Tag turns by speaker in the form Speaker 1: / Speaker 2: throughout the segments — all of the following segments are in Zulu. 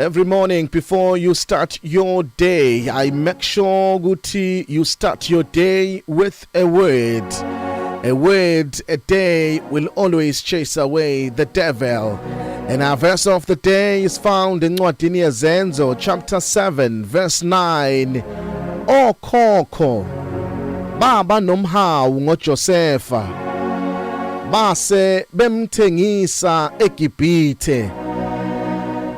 Speaker 1: Every morning before you start your day, I make sure ukuthi you start your day with a word. A word a day will always chase away the devil. And our verse of the day is found in Ncwadini yeZenzo chapter 7 verse 9. Okhokho baba nomhawu ngoJosefa base bemthengisa eGibhithe,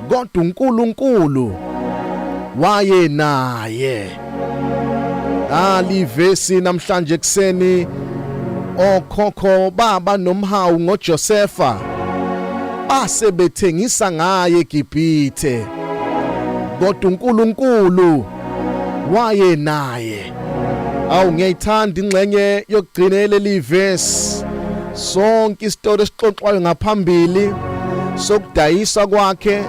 Speaker 1: kodwa uNkulunkulu waye naye. Alivesi namhlanje kuseni: okhokho baba nomhawu ngoJosefa, base bethengisa ngaye eGibhithe, kodwa uNkulunkulu waye naye. Awu, ngiyayithanda ingxenye yokugcina leli verse. Sonke isitori esixoxwayo ngaphambili sokudayisa kwakhe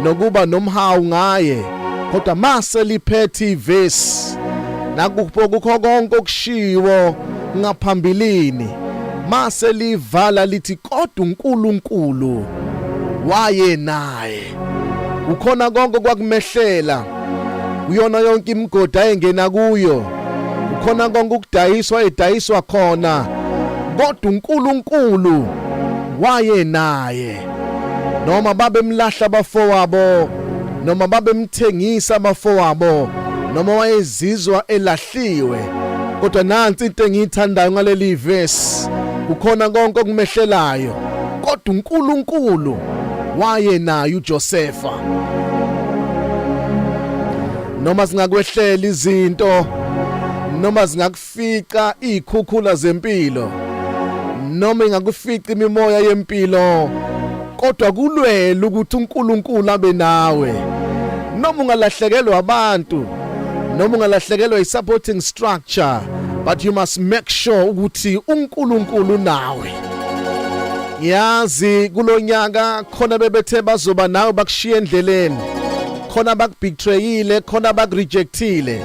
Speaker 1: nokuba nomhawu ngaye, kodwa mase liphethe ivesi nakupho kukho konke okushiwo ngaphambilini, mase livala lithi, "Kodwa uNkulunkulu waye naye." Ukhona konke kwakumehlela kuyona yonke imigodi ayengena kuyo, ukhona konke ukudayiswa edayiswa khona, kodwa uNkulunkulu waye naye. Noma babemlahla abafowabo, noma babemthengisa abafowabo, noma wayezizwa elahliwe, kodwa nansi into engiyithandayo ngaleli verse: kukhona konke okumehlelayo, kodwa uNkulunkulu waye naye uJosefa. Noma singakwehlela izinto, noma zingakufica izikhukhula zempilo, noma ingakufica imimoya yempilo, kodwa kulwela ukuthi uNkulunkulu abe nawe. Noma ungalahlekelwa abantu, noma ungalahlekelwa i-supporting structure, but you must make sure ukuthi uNkulunkulu nawe. Ngiyazi kulonyaka khona bebethe bazoba nawe, bakushiya endleleni, khona bakubetrayile, khona bakurejectile,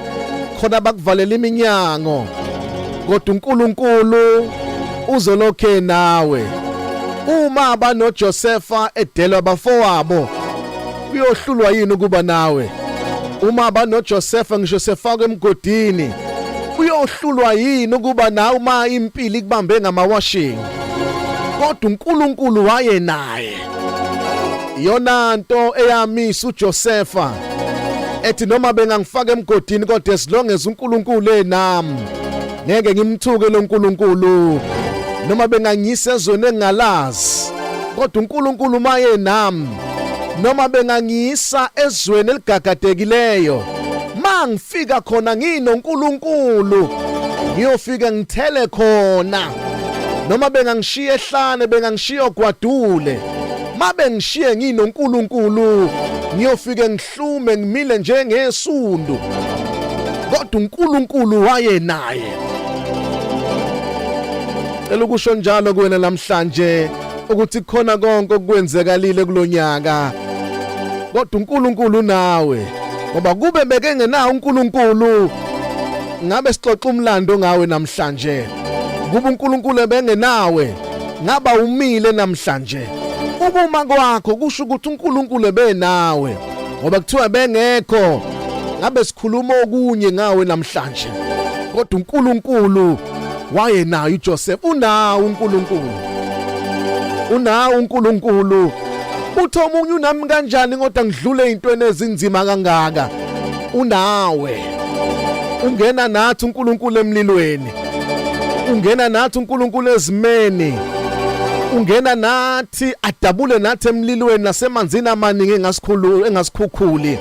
Speaker 1: khona bakuvalela iminyango, kodwa uNkulunkulu uzolokhe nawe. Uma banoJosepha edelwa bafowabo, uyohlulwa yini ukuba nawe? Uma banoJosepha ngisho sefakwe emgodini, uyohlulwa yini ukuba nawe uma impilo ikubambe ngamawashing? Kodwa uNkulunkulu waye naye. Iyona nto eyamisa uJosepha ethi, "Noma bengangifaka emgodini, kodwa as long as uNkulunkulu enami, ngeke ngimthuke lo nkulunkulu. Noma bengangiyisa ezweni engingalazi, kodwa uNkulunkulu maye nami. Noma bengangiyisa ezweni eligagadekileyo, mangifika khona nginoNkulunkulu, ngiyofika ngithele khona. Noma bengangishiya ehlane, bengangishiya ogwadule, mabe ngishiye nginoNkulunkulu, ngiyofika ngihlume ngimile njengesundu." Kodwa uNkulunkulu waye naye. Cela ukusho njalo kuwena namhlanje ukuthi khona konke okwenzekalile kulonyaka, kodwa uNkulunkulu nawe, ngoba kube bekengenawo uNkulunkulu, ngabe sixoxa umlando ngawe namhlanje. Kuba uNkulunkulu ebengenawe, ngaba umile namhlanje. Ukuma kwakho kusho ukuthi uNkulunkulu ebenawe, ngoba kuthiwa bengekho, ngabe sikhuluma okunye ngawe namhlanje. Kodwa uNkulunkulu waye naye uJoseph. Unawo uNkulunkulu, unawo uNkulunkulu. Uthi omunye, "Unami kanjani kodwa ngidlule ezintweni ezinzima kangaka?" Unawe. Ungena nathi uNkulunkulu emlilweni, ungena nathi uNkulunkulu ezimeni, ungena nathi, adabule nathi emlilweni nasemanzini amaningi engasikhulu engasikhukhuli.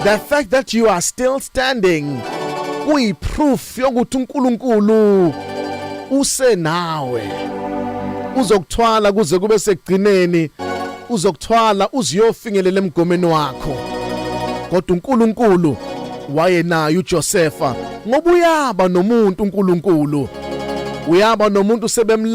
Speaker 1: The fact that you are still standing kuyi-proof yokuthi uNkulunkulu usenawe. Uzokuthwala kuze kube sekugcineni, uzokuthwala uziyofinyelela emgomeni wakho. Kodwa uNkulunkulu wayenaye uJosepha, ngoba uyaba nomuntu uNkulunkulu, uyaba nomuntu sebemla.